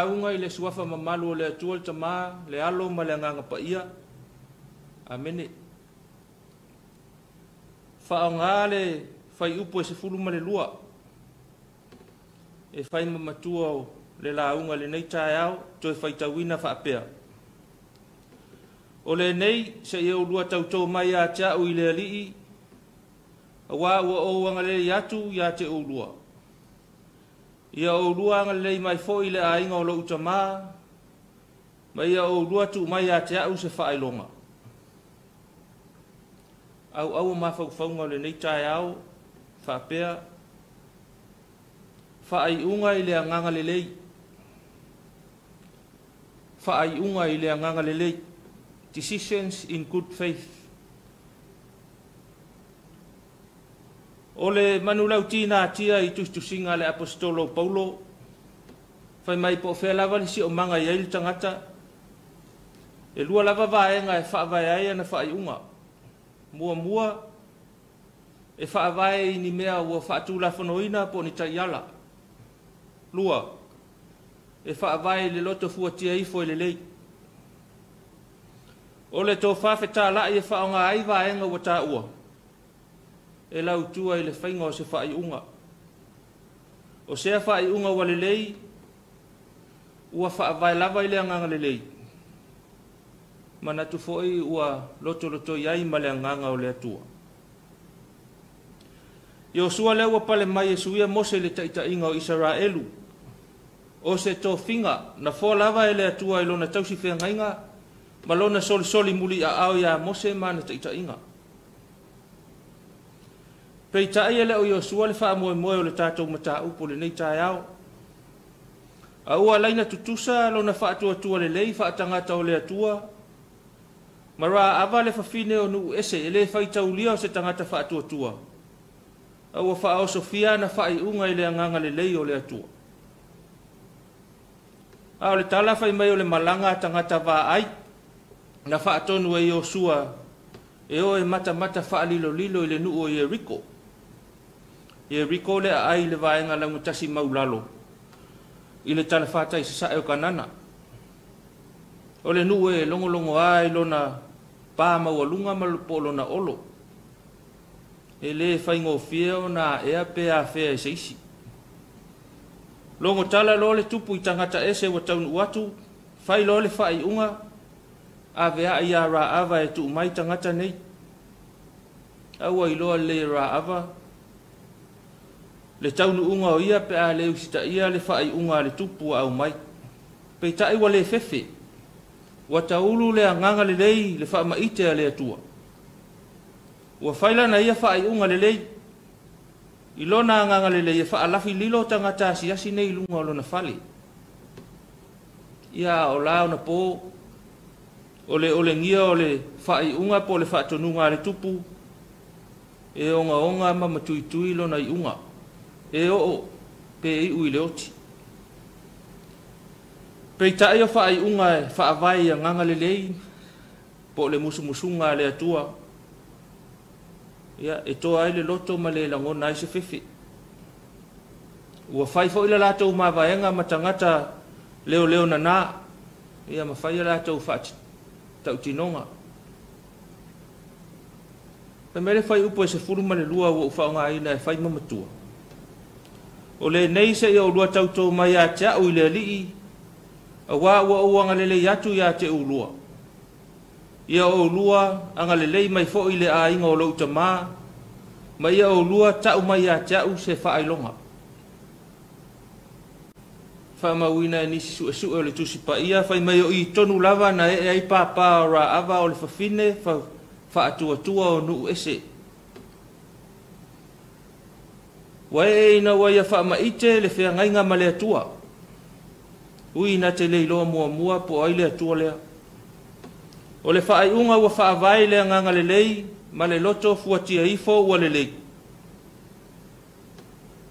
lauga i le suafa mamalu o le Atua le Tama, le Alo ma le Agaga Paia. Amene. Faaaoga le fuaiupu e 12 e fai ma matua o le lauga i lenei taeao, toe faitauina faapea. O lenei seia oulua tautō mai ia te a'u i le Alii, auā ua ou agalelei atu ia te oulua. Ia oulua agalelei mai foi i le aiga o lou tamā, ma ia oulua tuu mai ia te a'u se faailoga. Auau o mafaufauga o lenei taeao faapea, faaiuga i le agaga lelei. Faaiuga i le agaga lelei. Decisions in good faith. O le manulauti na atia i tusitusiga a le Aposetolo o Paulo, fai mai po o fea lava le siomaga e i ai le tagata, e lua lava vaega e faavae ai ana faaiuga. Muamua, e faavae i ni mea ua faatulafonoina po o ni taiala. Lua, e faavae i le loto fuatia ifo e lelei. O le tofa fetalai e faaaoga ai vaega ua taua, e lautua i le faiga o se faaiuga. O sea faaiuga ua lelei, ua faavae lava i le agaga lelei. Manatu foi ua lotolotoi ai ma le agaga o le Atua. Iosua lea ua pale mai e suia Mose i le taitaiga o Isaraelu. O se tofiga na foa lava e le Atua i lona tausi feagaiga ma lona solisoli muliaao iā Mose ma ana taitaiga. Peitai e le o Iosua le faamoemoe o le tatou mataupu o lenei taeao. A ua laina tutusa lona faatuatua lelei faatagata o le Atua, ma Raava le fafine o nuu ese e le faitaulia o se tagata faatuatua, a ua faaosofia ana faaiuga i le agaga lelei o le Atua. A o le tala fai mai o le malaga a tagata vaai, na faatonu e Iosua e o e matamata faalilolilo i le nuu o Ieriko. Ieriko le aai i le vaega laugatasi maulalo i le talafatai i sasae o Kanana. O le nuu e logologoa i lona pa maualuga ma po o lona olo. E le faigofie ona aea pe afea e se isi. Logo tala loa le tupu i tagata ese ua taunuu atu, fai loa le faaiuga, aveai iā Raava e tuu mai tagata nei. A ua iloa lelei e Raava le taunuuga o ia pe a le usitaia le faaiuga a le tupu ua aumai. Peitai ua le fefe, ua taulu le agaga lelei le faamaite a le Atua. Ua fai lana ia faaiuga lelei, i lona agaga lelei e faalafi lilo tagata asiasi nei i luga o lona fale. Ia a o la ona po, o le olegia o le faaiuga po o le faatonuga a le tupu, e ogaoga ma matuitui lona iuga, e oo pe iu i le oti. Peitai o faaiuga e faavae i agaga lelei, po o le musumusuga a le Atua, ia, e toa ai le loto ma le lagona ai se fefe. Ua fai foi le latou mavaega ma tagata leoleo nanā, ia ma fai a latou faatautinoga. Fai mai le fuaiupu e 12 ua ou faaaogaina e fai ma matua. O lenei seia oulua tautō mai ia te a'u i le Alii, auā ua ou agalelei atu ia te oulua. Ia oulua agalelei mai foi i le aiga o lou tamā, ma ia oulua ta'u mai ia te a'u se faailoga. Faamauina e nisi suesue o le Tusi Paia, fai mai o i tonu lava na ee ai pāpā o Raava o le fafine faatuatua o nuu ese. Ua ee ina ua ia faamaite le feagaiga ma le Atua. Ui na te le iloa muamua po o ai le Atua lea. O le faaiuga ua faavae i le agaga lelei ma le loto fuatia ifo ua lelei.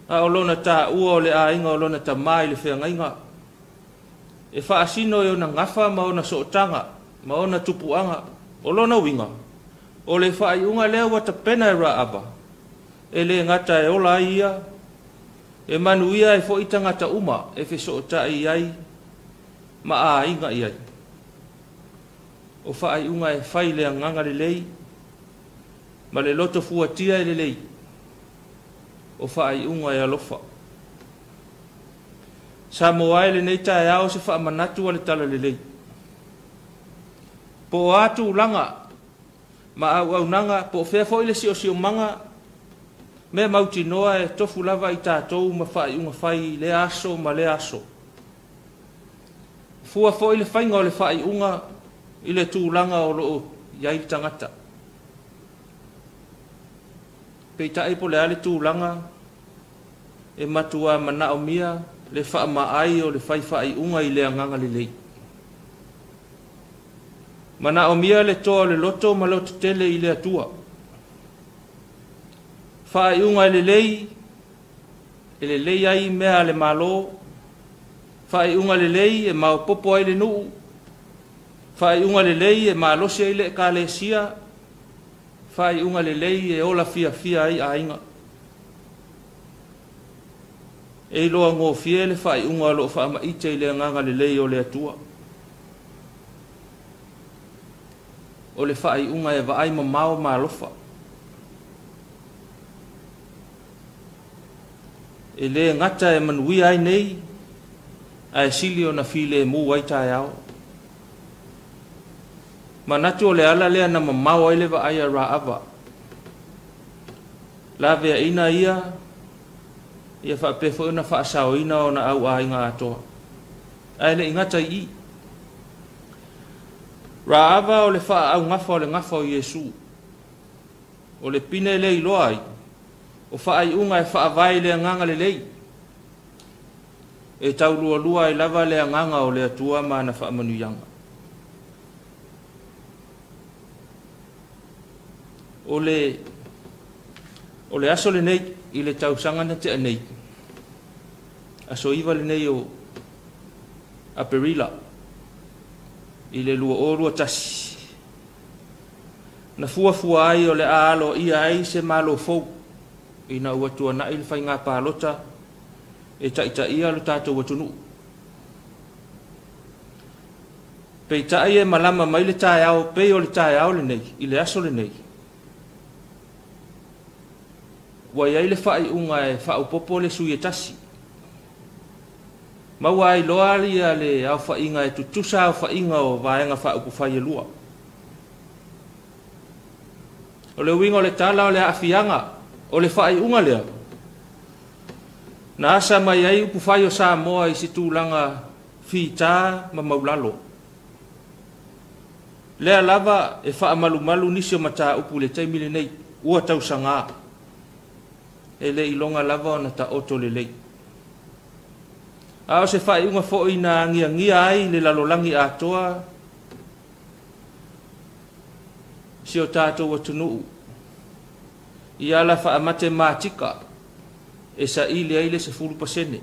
A o lona taua o le aiga o lona tamā i le feagaiga, e faasino i ona gafa ma ona sootaga ma ona tupuaga. O lona uiga, o le faaiuga lea ua tapena e Raava, e le gata e ola ai ia, e manuia ai foi tagata uma e fesootai ai ma aiga i ai. O faaiuga e fai le agaga lelei ma le loto fuatia e lelei. O faaiuga e alofa. Samoa e lenei taeao se faamanatu a le tala lelei. Po o a tulaga ma auaunaga po o fea foi le siosiomaga mea mautinoa e tofu lava i tatou ma faaiuga fai i lea aso ma lea aso. Fua foi le faiga o le faaiuga i le tulaga o loo i ai le tagata. Peitai po o le a le tulaga e matua manaomia le faamaai o le fai faaiuga i le agaga lelei. Manaomia le toa o le loto ma loto tele i le Atua. Faaiuga e lelei, e lelei ai mea a le Malo. Faaiuga lelei e maopoopo ai le nuu. Faaiuga lelei e malosi ai le ekalesia. Faaiuga lelei e ola fiafia ai aiga. E iloa gofie le faaiuga o loo faamaite i le agaga lelei o le Atua. O le faaiuga e vaai mamao ma alofa. E le gata e manuia ai nei, ae sili ona filemu ai taeao. Manatu o le ala lea na mamao ai le vaai a Raava. Laveaina ia, ia faapea foi ona faasaoina ona au aiga atoa. Ae le i gata i i. Raava o le faaugafa o le gafa o Iesu. O le pine le iloa ai, o faaiuga e faavae i le agaga lelei. E taulualua ai lava le agaga o le Atua ma ana faamanuiaga. O le aso lenei i le tausaga na tea nei, aso 9 lenei o Aperila i le 2021, na fuafua ai o le a aloaia ai se malo fou ina ua tuanai le faiga palota e taitaia lo tatou atunuu. Peitai e malama mai le taeao pei o le taeao lenei, i le aso lenei, ua i ai le faaiuga e faaopoopo le sui e tasi. Maua ai loa ia le aofaiga e tutusa aofaiga o vaega faaupufai e lua. O le uiga o le tala o le aafiaga o le faaiuga lea, na asa mai ai upufai o Samoa i se tulaga fita ma maulalo. Lea lava e faamalumalu nisi o mataupu i le taimi lenei, ua tausaga. E le iloga lava ona taoto lelei. A o se faaiuga foi na agiagia ai le lalolagi atoa si o tatou atunuu i ala faamatematika e saili ai le 10%.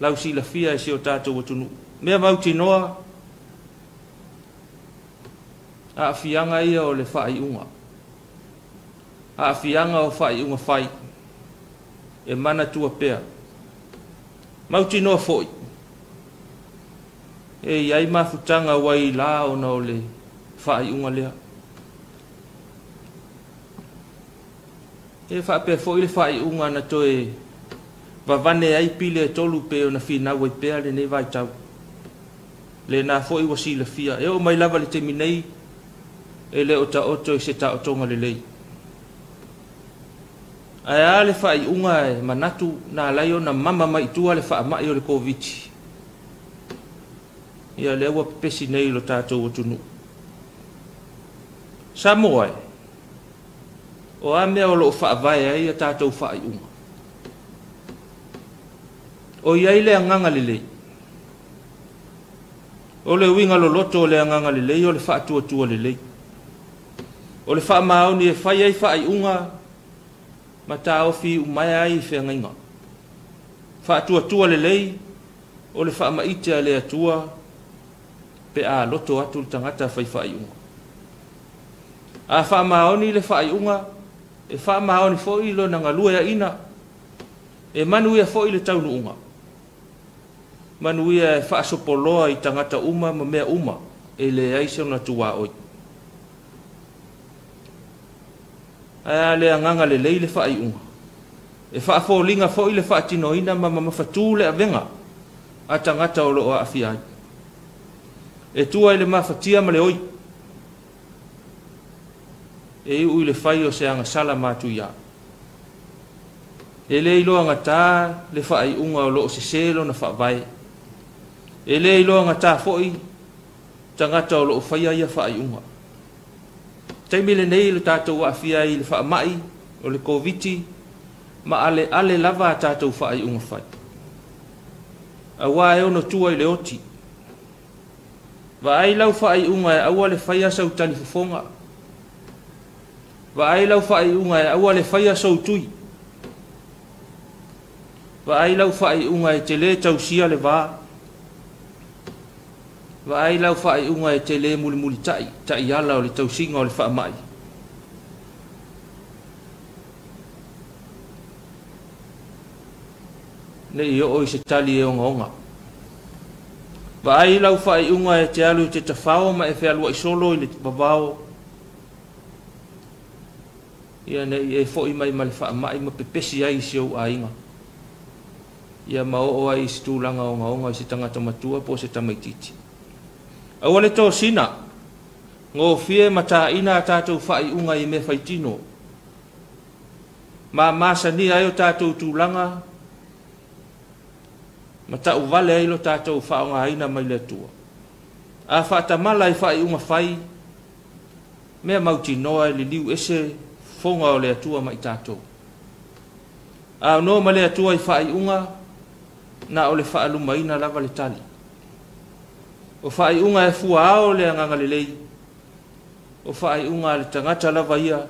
Lau silafia e si o tatou atunuu. Mea mautinoa aafiaga ia o le faaiuga. Aafiaga o faaiuga fai e manatua pea. Mautinoa foi e i ai mafutaga ua i la ona o le faaiuga lea. E faapea foi le faaiuga na toe vavane ai pile e tolu pe ona finau ai pea lenei vaitau. Lena foi ua silafia. E oo mai lava le taimi nei e le o taoto i se taotoga lelei. Ae a le faaiuga e manatu na alai ona mama mai i tua le faamai o le Covid. Ia lea ua pepesi nei lo tatou atunuu. Samoa e, o a mea o loo faavae ai a tatou faaiuga. O i ai le agaga lelei. O le uiga loloto o le agaga lelei o le faatuatua lelei. O le faamaoni e fai ai faaiuga ma taofi umaea ai i feagaiga. Faatuatua lelei o le faamaite a le Atua pe a loto atu le tagata fai faaiuga. A faamaoni le faaiuga, e faamaoni foi lona galueaiina, e manuia foi le taunuuga. Manuia e faasopoloa i tagata uma ma mea uma e leai se ona tuaoi. Ae a le agaga lelei le faaiuga, e faafoliga foi le faatinoina ma mamafatu le avega a tagata o lo o aafia ai. E tua i le mafatia ma le oi, e iu i le fai o se agasala matuia. E le iloagata le faaiuga o lo o sesē lona faavae. E le iloagata foi tagata o lo o faia ia faaiuga. Taimi lenei le tatou aafia ai i le faamai o le Koviti ma aleale lava a tatou faaiuga fai. Aua e ono tua i le oti. Vaai lau faaiuga e aua le faia sau talifofoga. Vaai lau faaiuga e aua le faia sou tui. Vaai lau faaiuga e te lē tausia le va. Vaai lau faaiuga e te lē mulimulita'i taiala o le tausiga o le faamai. Ne i oo i se tali e ogaoga. Vaai lau faaiuga e te alu i te tafao ma e fealuai solo i le vavao. Ia ne i e fo'i mai ma le faamai ma pepesi ai i si ou aiga. Ia ma oo ai i se tulaga ogaoga i se tagata matua po o se tamaitiiti. Aua le tosina, gofie ma taina a tatou faaiuga i mea faitino. Ma masania ai o tatou tulaga ma tauvale ai lo tatou faaaogaina mai le Atua. A faatamala i faaiuga fai, mea mautinoa e liliu ese fofoga o le Atua ma i tatou. A ono ma le Atua i faaiuga, na o le faalumaina lava le tali. O faaiuga e fua ao le agaga lelei, o faaiuga a le tagata lava ia,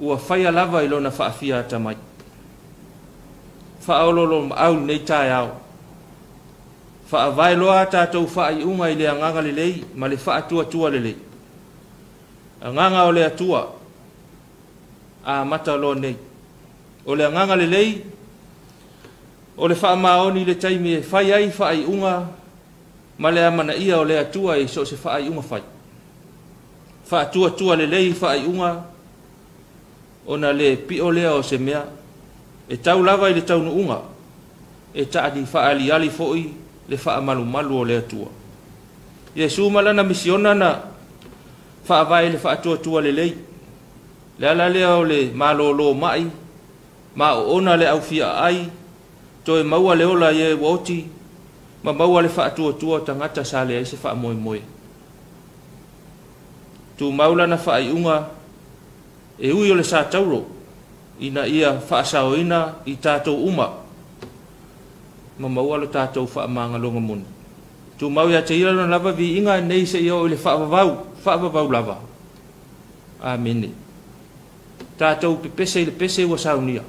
ua faia lava i lona faafia atamai. Faaoloolomaau lenei taeao. Faavae loa a tatou faaiuga i le agaga lelei ma le faatuatua lelei. Agaga o le Atua, amata loa nei. O le agaga lelei, o le faamaoni i le taimi e fai ai faaiuga ma le amanaia o le Atua i so o se faaiuga fai. Faatuatua lelei faaiuga ona le pio lea o se mea. E tau lava i le taunuuga, e taali faaaliali foi le faamalumalu o le Atua. Iesu ma lana misiona na faavae i le faatuatua lelei. Le ala lea o le malōlō mai, ma oona le aufiaai, toe maua le ola i e ua oti, ma maua le faatuatua o tagata sa leai se faamoemoe. Tumau lana faaiuga e ui o le satauro, ina ia faasaoina i tatou uma, ma maua lo tatou faamagaloga moni. Tumau ia te ia lona lava viiga nei seia oo i le faavavau, faavavau lava. Amene. Tatou pepese i le pese ua saunia.